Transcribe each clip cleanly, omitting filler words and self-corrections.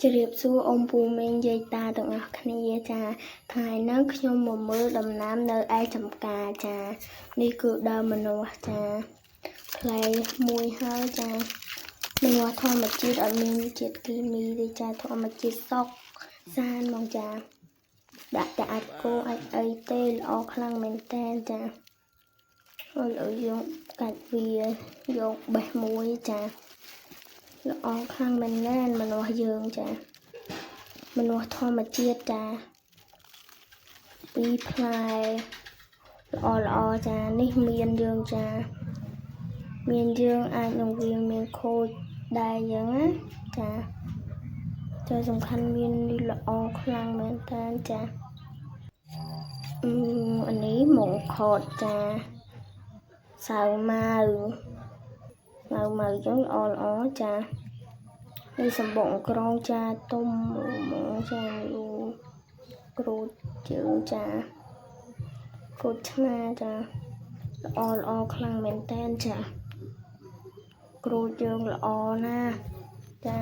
ជម្រាបសួរអ៊ំពូមីងយាយតាទាំងអស់គ្នាចាថ្ងៃនេះខ្ញុំមកមើលដំណាំនៅឯចំការចានេះគឺដើមម្នាស់ចាផ្លែមួយហើយចាម្នាស់ធម្មជាតិអត់មានជាតិគីមីទេចាធម្មជាតិសុកសានហ្មងចាដាក់តែអាចគោអាចអីទេល្អខ្លាំងមែនតើចាហើយឲ្យយើងកាច់វាយកបេះមួយចាល្អខ្លាំងមែនទែនម្នាស់យើងចាម្នាស់ធម្មជាតិចាពីរផ្លែល្អល្អចានេះមានយើងចាមានយើងអាចនឹងវាមានខូចដែរយ៉ាងណាចាចាសំខាន់មាននេះល្អខ្លាំងមែនទែនចាអានេះមកខតចាសៅម៉ៅម៉ៅម៉ៅចឹងល្អល្អចានេះសម្បុកក្រងចាទុំហ្មងចាយូក្រូចជើងចាក្រូចឆ្មាចាល្អល្អខ្លាំងមែនតើចាក្រូចយើងល្អណាស់ចា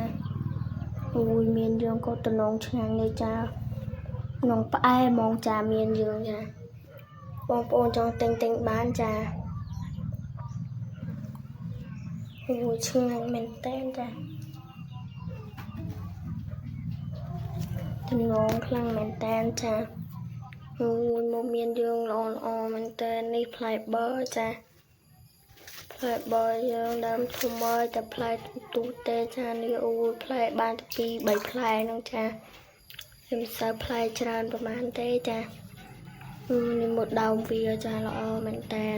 អូយមានយើងក៏តំណងឆ្ងាញ់នេះចាក្នុងផ្អែមហ្មងចាមានយើងចាបងប្អូនចង់ទិញបានចាអូយឆ្ងាញ់មែនតើចាតំណងខ្លាំងមែនតើចាអូយមកមានយើងល្អល្អមែនតើនេះផ្លែបឺចាផ្លែបឺយើងដើមធំហើយតែផ្លែទូទេចានេះអូយផ្លែបានតែ2 3ផ្លែហ្នឹងចាខ្ញុំសើផ្លែច្រើនប្រហែលទេចានេះមកដើមវាចាល្អមែនតើ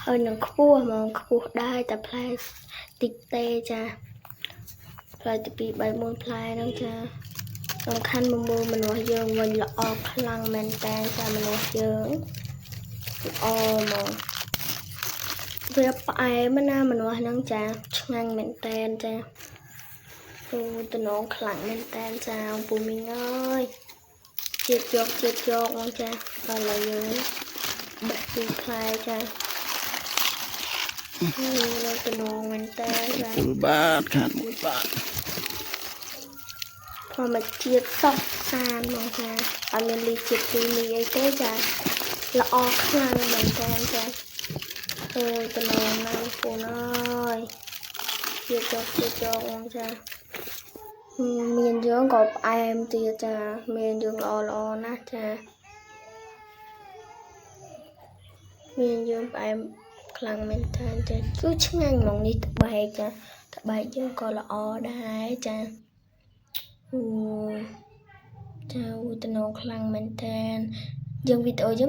ហើយនឹងខ្ពស់ហ្មងខ្ពស់ដែរតែផ្លែតិចទេចាផ្លែទី2 3 4ផ្លែហ្នឹងចាសំខាន់មកមើលមនុស្សយើងវិញល្អខ្លាំងមែនតើចាមនុស្សយើងល្អហ្មងវាផ្អែមណាមនុស្សហ្នឹងចាឆ្ងាញ់មែនតើចាអូតំណងខ្លាំងមែនតើចាអំពូមីងអើយជាតិយកហ្មងចាដល់ឡើយយើងបេះពីផ្លែចានេះតំណងមែនតើចា 1បាតខាត1បាតធម្មជាតិសុខសានហ្មងចាអត់មានលីជាតិគីមីអីទេចាល្អខ្លាំងមែនតើចាអូយតំណងណាស់ពូនអើយជាតិយកហ្មងចាមានយើងក៏ផ្អែមទៀតចាមានយើងល្អល្អណាស់ចាមានយើងផ្អែមខ្លាំងមែនតើចាគឺឆ្ងាញ់ហ្មងនេះត្បែកចាត្បែកយើងក៏ល្អដែរចាអូចាតំណងខ្លាំងមែនតើយើងវីដេអូយើង